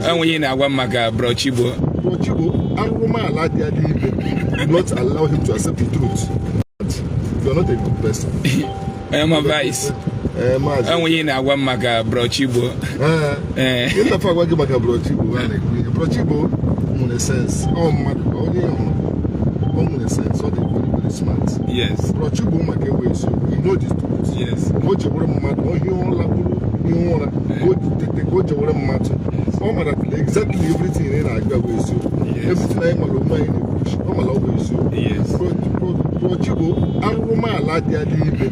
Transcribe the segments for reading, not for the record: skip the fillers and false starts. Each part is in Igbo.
Enweghị ihe na-agwa m maka Bro Chigbo. Bro Chigbo, arụrụmala dị adị ime do not allow him to accept the truth. You are not a good person. Onye ma vice. Ee, maazị. Enweghị ihe na-agwa m maka Bro Chigbo. Ee. Ee. Ihe nnafe agwa gị maka Bro Chigbo, a na-ekwu ihe Bro Chigbo nwere sense. Ọ mmadụ onye hụrụ, ọ nwere sense, ọ dị very, very smart. Bro Chigbo maka ewe eziokwu, he know the truth. Ka o jewere mmadụ ohi ụra bụrụ ihe ụra ka o tete, ka o jewere mmadụ, ọ mara exactly everything ị na-agwa bụ eziokwu. Everything anyị mara onwe anyị na-ekwuchi, ọ mara ọ bụ eziokwu. Bro Chigbo, arụrụmala dị adị ime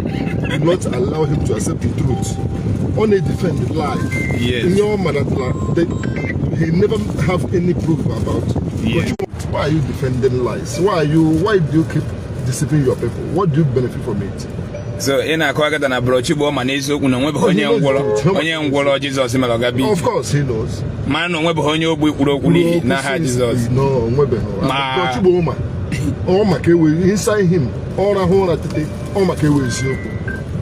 do not allow him to accept the truth. Ọ na-edefend lie. Ihe ọ mara he never have any proof about. Why are you defending lies? Why do you keep deceiving your people? What do you benefit from it? So ị na-akọ agada na Bro Chigbo ma n'eziokwu na onwebeghị onye ngwọrọ, onye ngwọrọ Jizọs mere ọga bi. Of course he knows. Ma na onwebeghị onye ogbi kwuru okwu n'ihi n'aha Jizọs. No, onwebeghị. Bro Chigbo ma ọ maka ewe inside him, ọ rahụ ụra tete, ọ maka ewe eziokwu.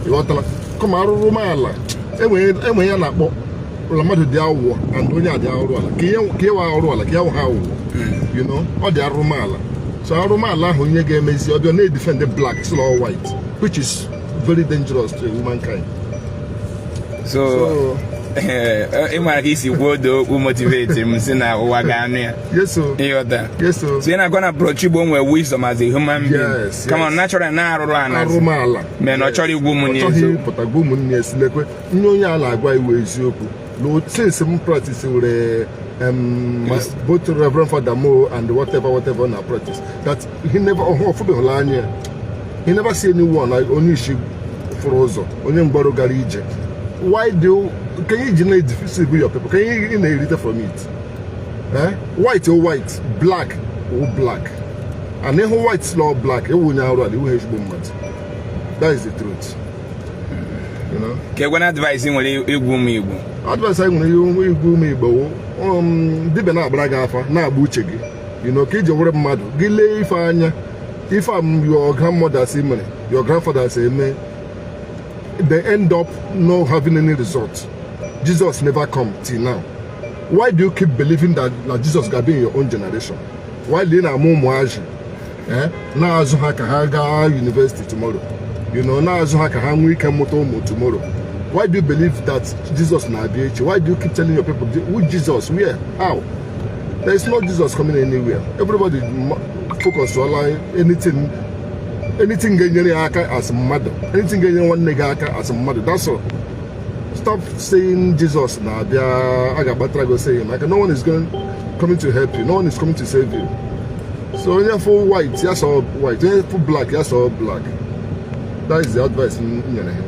Ịghọtala? Kama arụrụmala enwe ya na-akpọ ụlọ mmadụ dị aghụghọ and onye a dị arụ ala ka ihe wa arụ ala ka ya ha aghụghọ, ọ dị arụrụmala. So arụrụmala ahụ onye ga-emezi ọ bịa na-edefend black still all white, which is very dangerous to humankind. So ị mara ka isi kwuo odo okwu motivate m si na ụwa ga-anụ ya. Yes o. Ịghọta? Yes o. So ị na-agwa na Bro Chigbo nwere wisdom as a human being. Yes. Kama natural na arụrụ ana. Arụmala. Mee na ọ chọrọ igwu ụmụnne Ọ chọghị eziokwu. ịpụta gwa ụmụnne ya si lekwe nye onye a na-agwa iwu eziokwu. Since m practice were both Reverend Father Mo and whatever whatever na practice that he never ọfụbeghịla anya ya. He never see anyone onye isi fụrụ ụzọ, onye mgbarụ gara ije. Why do you, can you generate deceive your people? Can you na-erite from it? Eh? White or white, black or black. And ịhụ white law black, ewu onye arụ ala, iwu ha ezigbo mmadụ. That is the truth. You know? Ka egwe advice ị nwere igwu ụmụ Igbo? Advice anyị nwere ihe igwu ụmụ Igbo wụ, dibịa na-agbara gị afa na-agba uche gị ka iji were mmadụ gị lee ife anya ife a your grandmother si mere, your grandfather si eme, they end up not having any result. Jesus never come till now. Why do you keep believing that Jesus ga be in your own generation? Why ị na-amụ ụmụazị, eh, na-azụ ha ka ha gaa university tomorrow, na-azụ ha ka ha nwee ike mụta ụmụ tomorrow? Why do you believe that Jesus na-abịa echi? Why do you keep telling your people, who Jesus, where, how? There is no Jesus coming anywhere. Everybody focus on anything, anything ga-enyere ya aka as mmadụ, anything ga-enyere nwanne gị aka as mmadụ. That's all. Stop saying Jesus na-abịa, a ga-agbatara gị saying maka no one is going coming to help you, no one is coming to save you. So onye fụ white ya sọ white, onye fụ black ya sọ black. That is the advice m nyere ha.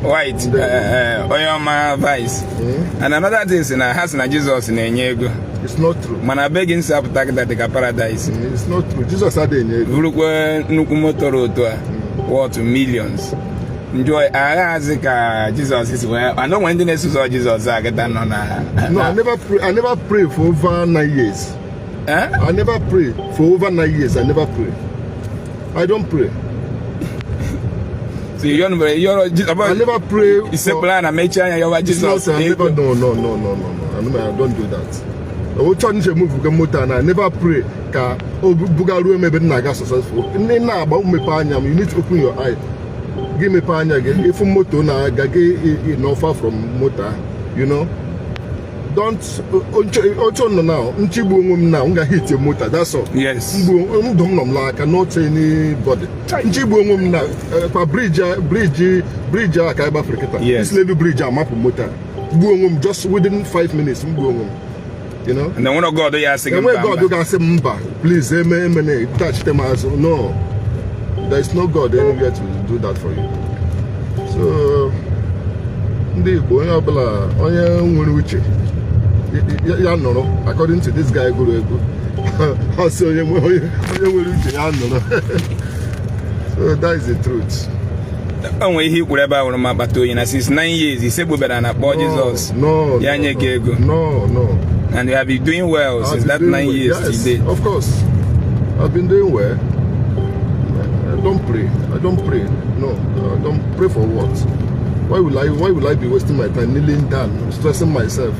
White. Onye ọma vice. And another thing si na ha si na Jizọs na-enye ego. It's not true. Mana be gị nsị apụta kịta dịka paradise. It's not true. Jesus adịghị enye ego. Burukwa nnukwu moto otu a worth millions, njụ aghaghịzi ka Jizọs si wee ana onwe ndị na-eso ụzọ Jizọs a kịta nọ na. No, I never pray. I never pray for over 9 years. Eh? I never pray for over 9 years. I never pray. I don't pray. So yọrọ I never pray. Isekpụla na mechie anya yọwa It's not, Jizọs I ego. never, no, no, no, no, no, no. I never, I don't do that. Otu a nche move ga moto na I never pray ka o bugaruo m ebe m na-aga successful. Ndị na-agba mmepe anya m, you need to open your eye. Gị mepe anya gị, ịfụ moto na-aga gị nọ far from moto ahụ. Don't otu nọ now, nchigbu onwe m now, m ga hit moto, that's all. Mgbu ndụ m nọ m n'aka, not anybody. Nchigbu onwe m na kwa bridge a ka anyị gbafere kịta. Isi n'elu bridge a mapụ moto a gbuo onwe m just within 5 minutes, m gbuo onwe m. Na nwere God ya asị gị Enwe mba God mba. ga-asị m mba, please, eme emene dachite m azụ. No, there is no God anywhere to do that for you. So ndị Igbo, onye ọbụla onye nwere uche ya nọrọ. According to this guy gụrụ egwu, ọ sị onye nwere uche ya nọrọ. So that is the truth. O nwere ihe ikwuru ebe a hụrụ m akpata oyi na since 9 years isegbubara na kpọọ Jizọs No. ya No, nye no. gị ego. No. And you have been doing well I've since been that doing 9 well. years Yes, till date. of course. I've been doing well. I don't pray. I don't pray. No, I don't pray. For what? Why will I? Why will I be wasting my time kneeling down, stressing myself?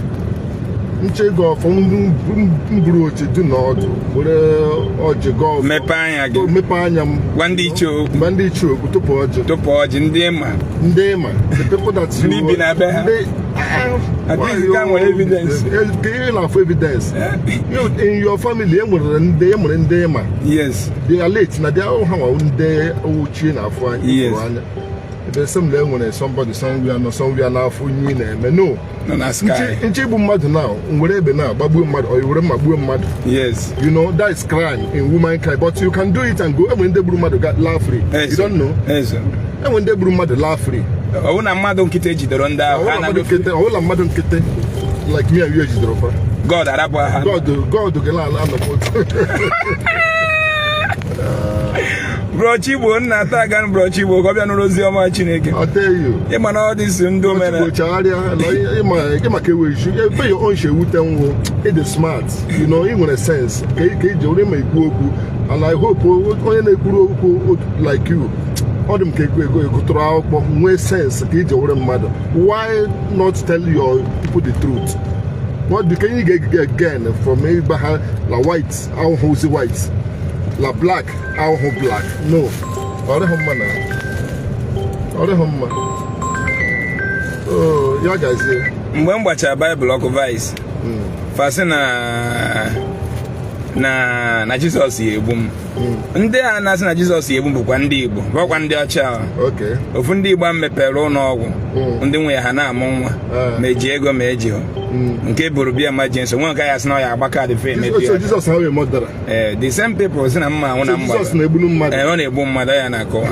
Nche ịgọ ọfọ, m buru oche dị n'ọdụ, were ọjị gọọ ọfọ. Mepee anya gị. Mepee anya m. Gwa ndị ichie okwu. Mgbe ndị ichie okwu tupu ọjị. Tupu ọjị, ndị ma. Ndị ma, the people that you Ndị bi na be ha. Ndị At least ka nwere evidence. Ka ị na-afụ evidence. In your family, e nwere ndị ma. They are late na they are ha nwa ndị ochie na-afụ anya. Fụrụ anya ebe sị m na e nwere somebody somewhere nọ somewhere na-afụ ihe ị na-eme, no. Nọ na sky. Nche igbu mmadụ na were egbe na gbagbuo mmadụ or were mma gbuo mmadụ. You know that is crime in human crime, but you can do it and go. Enwere ndị gburu mmadụ laa free. You don't know. Eso. Enwere ndị gburu mmadụ laa free. Ọ bụ na mmadụ nkịtị ejidere ndị ahụ ha ọwụla mmadụ na nkịtị, ọwụla mmadụ nkịtị like me and you ejidere fa. God arapụ ha. God ga na anọkwa otu. Bro Chigbo, nna ata aga, bro Chigbo, ka ọ bịa nụrụ ozi ọma Chineke. I tell you. Ịma na ọ dị si ndị omena. Chigbo chagharịa ịma ka ewe ju ebe your own ewute nwụ. Ị dị smart, ị nwere sense ka iji were ma ekwu okwu, and I hope onye na-ekwuru okwu like you, ọ dị m ka ego ego gụtụrụ akwụkwọ, nwee sense ka iji were mmadụ. Why not tell your people the truth? What the can you get gain from ịgba ha la white ahụhụzi white, la black ahụhụ black? No, ọ dịghị mma na ọ dịghị mma. Oh, ya gazie. Mgbe m gbachara Baịbụl ọkụ, vice fasị na Jizọs ya egbu m. Ndị a na-asị na Jizọs ya egbu m bụkwa ndị Igbo, bụkwa ndị ọcha ahụ. Ofu ndị Igbo a mepere ụlọ ọgwụ, ndị nwe ya ha na-amụ nwa, ma eji ego ma eji nke bụrụ bịa emergency nwe nke ya sị na ọ ya agba kaadị fe emebi So ya. Jizọs ha wee mọdara. Ee, the same people sị na mma anwụ na So mgbada. Jizọs na-egbunu mmadụ. Ee, ọ na-egbu mmadụ ya na-akọwa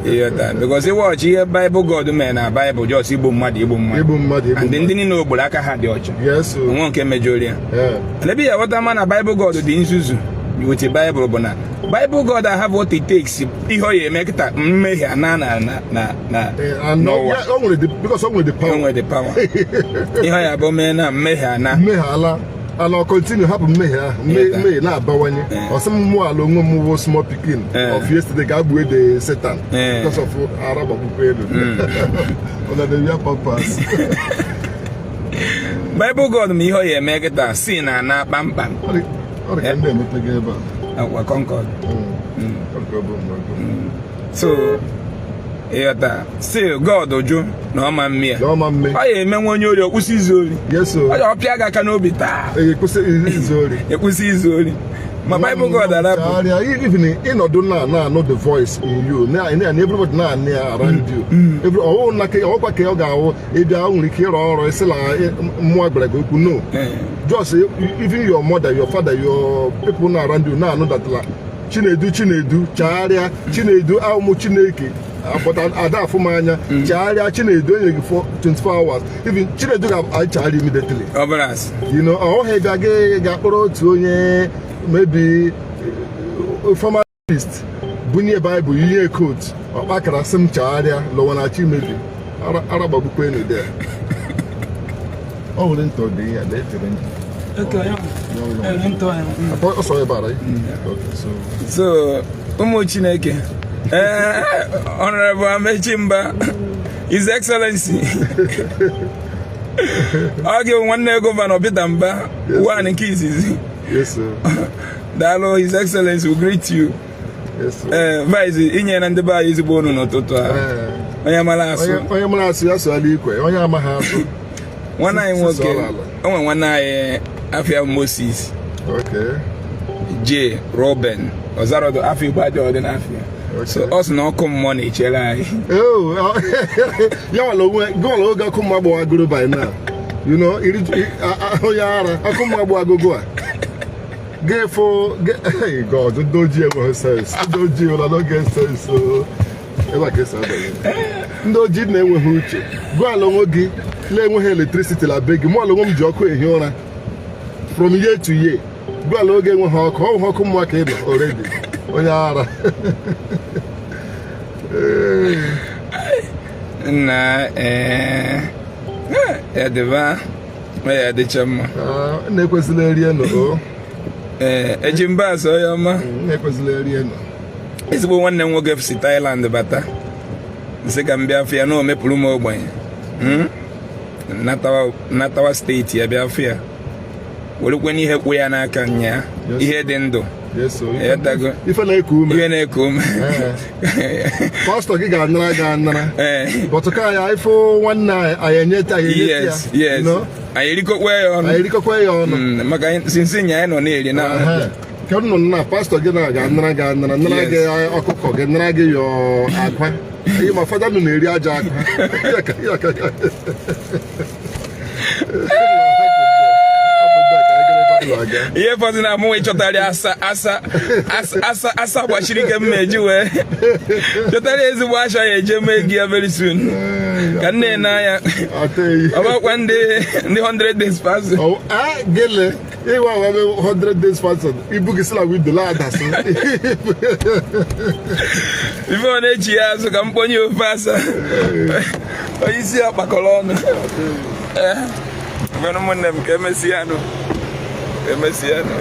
ịghọta, because ịwọchị ihe Bible God mere na Bible, just igbu mmadụ, igbu mmadụ. Igbu mmadụ, igbu And ndị mmadụ. niile ogboro aka ha dị ọcha. Yes o. Onwe nke mejọrọ ya. Ebe ya ghọta ma na Bible God dị nzuzu with Bible bụ na Bible God have what it takes, ihe ọ ya eme kịta mmehie na And n'ụwa. yeah, o nwere the because o nwere the O power. nwere the power, ihe ọ ya bụ mee na mmehie ana. Mmehie ala ala, ọ continue hapụ mmehie ahụ, mmehie na-abawanye. Ọ sị m mụ ala onwe m wụ small pikin of yesterday ga-agbue the Satan because of ara gbagbukwa elu. Una dey wear pampers. Bible God ma ihe ọ ya eme kịta si na ana kpamkpam. Ọ dị ka ndị emepego ebe a. Akwa Concord. Ọ dị ka ọ bụ mmadụ. So ịghọta, still God jụ na ọma mmịa. Na ọma mme. Ọ ya eme nwa onye ori ọkwụsị izu ori. Yes o. Ọ ya ọpịa gị aka n'obi taa. Ee, kwụsị izu ori. Ekwụsị izu ori ma Bible God arapụ. Chagharịa, even ịnọdụ na na-anụ the voice in you na everybody na-anụ ya around you. Every ọwụ na ka ọkwa ka ọ ga-awụ ịbịa, o nwere ike ịrọ ọrụ isi la mmụọ gwara gị okwu, no. Just even your mother, your father, your people na around you na-anụ that la Chinedu, Chinedu, chagharịa, Chinedu, ahụmụ Chineke akpọta ada afụ m anya, chagharịa Chinedu, enye gị 24 hours, even Chinedu ga-achagharị immediately. Ọ bụrụ asị. Ọ bụghị bịa gị ga-akpọrọ otu onye maybe former priest, bunye Bible, yinye coat, ọkpakara, sị m chagharịa lụwa na chi mebi ara gbagbukwe enu there. Ọ nwere ntọ dị ya na-echere ntọ. Ọsọ ebe ara. Okay, so So ụmụ Chineke, ee, Honorable Amechi Mba, His Excellency, ọ gị nwanne Gọvanọ Peter Mba one nke izizi. Yes sir. Daalụ, His Excellency, we greet you. Yes sir. Ee, vice inye na ndị be anyị ezigbo onu n'ụtụtụ a. Onye mara asụ. Onye mara asụ, ya sụala ikwe. Onye amaghị asụ. Nwanne anyị nwoke. Sụọla ala. O nwere nwanne anyị afịa Moses J Robin ọzarodo afọ Igbo adị ọdị n'afịa. So ọ sị na ọkụ mmụọ na-echere anyị. Oh, ya nwere onwe gị nwere oge ọkụ mma gbawagoro by now. Iri onye ara ọkụ mma gbawagoro a. Ga-efo hey God, ndị ojii enweghị sense. Ndị ojii ụla no get sense o. Ebe a ka esi abanye. Ndị ojii na-enweghị uche. Gụọ ala onwe gị na-enweghị electricity la be gị. Mụ ala onwe m ji ọkụ ehi ụra from year to year. Gụọ ala oge enweghị ọkụ, ọ bụghị ọkụ mmụọ ka ị nọ already. Onye ara. Ee. Nna, ee, ya dịba ya dịcha mma. Ah, na-ekwesịla erie nọ o. Ee, eji mba asọ ya ọma. Na-ekwesịla erie nọ. Ezigbo nwanne m nwoke si Thailand bata, nsị ka m bịa afọ ya na o mepụrụ m ogbenye. Natawa steeti ya bịa afọ ya. Werekwe n'ihe kwụ ya n'aka nya. Ihe dị ndụ. Yes, so Ịghọtago? Ife na-eku ume. Ihe na-eku ume. Pastọ gị ga-anara gị anara. But ka anyị ifụ nwanne anyị, anyị enyeta, anyị enyeta ya. Yes. No? Anyị erikọkwa ya ọnụ. Anyị erikọkwa ya ọnụ. Maka since nya anyị nọ na-eri na Ehe. Ke m nọ na pastọ gị na ga-anara gị anara, nara gị ọkụkọ gị, nara gị yọ akwa. Ihe ma fada nụ na-eri aja akwa. Ya ka- ya. Hapụ ndị a ka anyị gara ebe anyị na-aga. Ihe fọdụ na mụ ịchọtara asa asa asa asa asa gbachiri ike m eji wee chọtara ezigbo asha ya eje mee gị ya very soon ka nne n'anya. Atọ. Ọ bụkwa ndị 100 days fasting. Oh, ah, gịnị? Ịwa awa 100 days fasting, ibu gị si na window la adasị. Ife ọ na-echi ya azụ ka m kponye ofe asa, onye isi ya kpakọrọ ọnụ. Ee, ụmụnne m, ka emesịa nụ, ka emesịa nụ.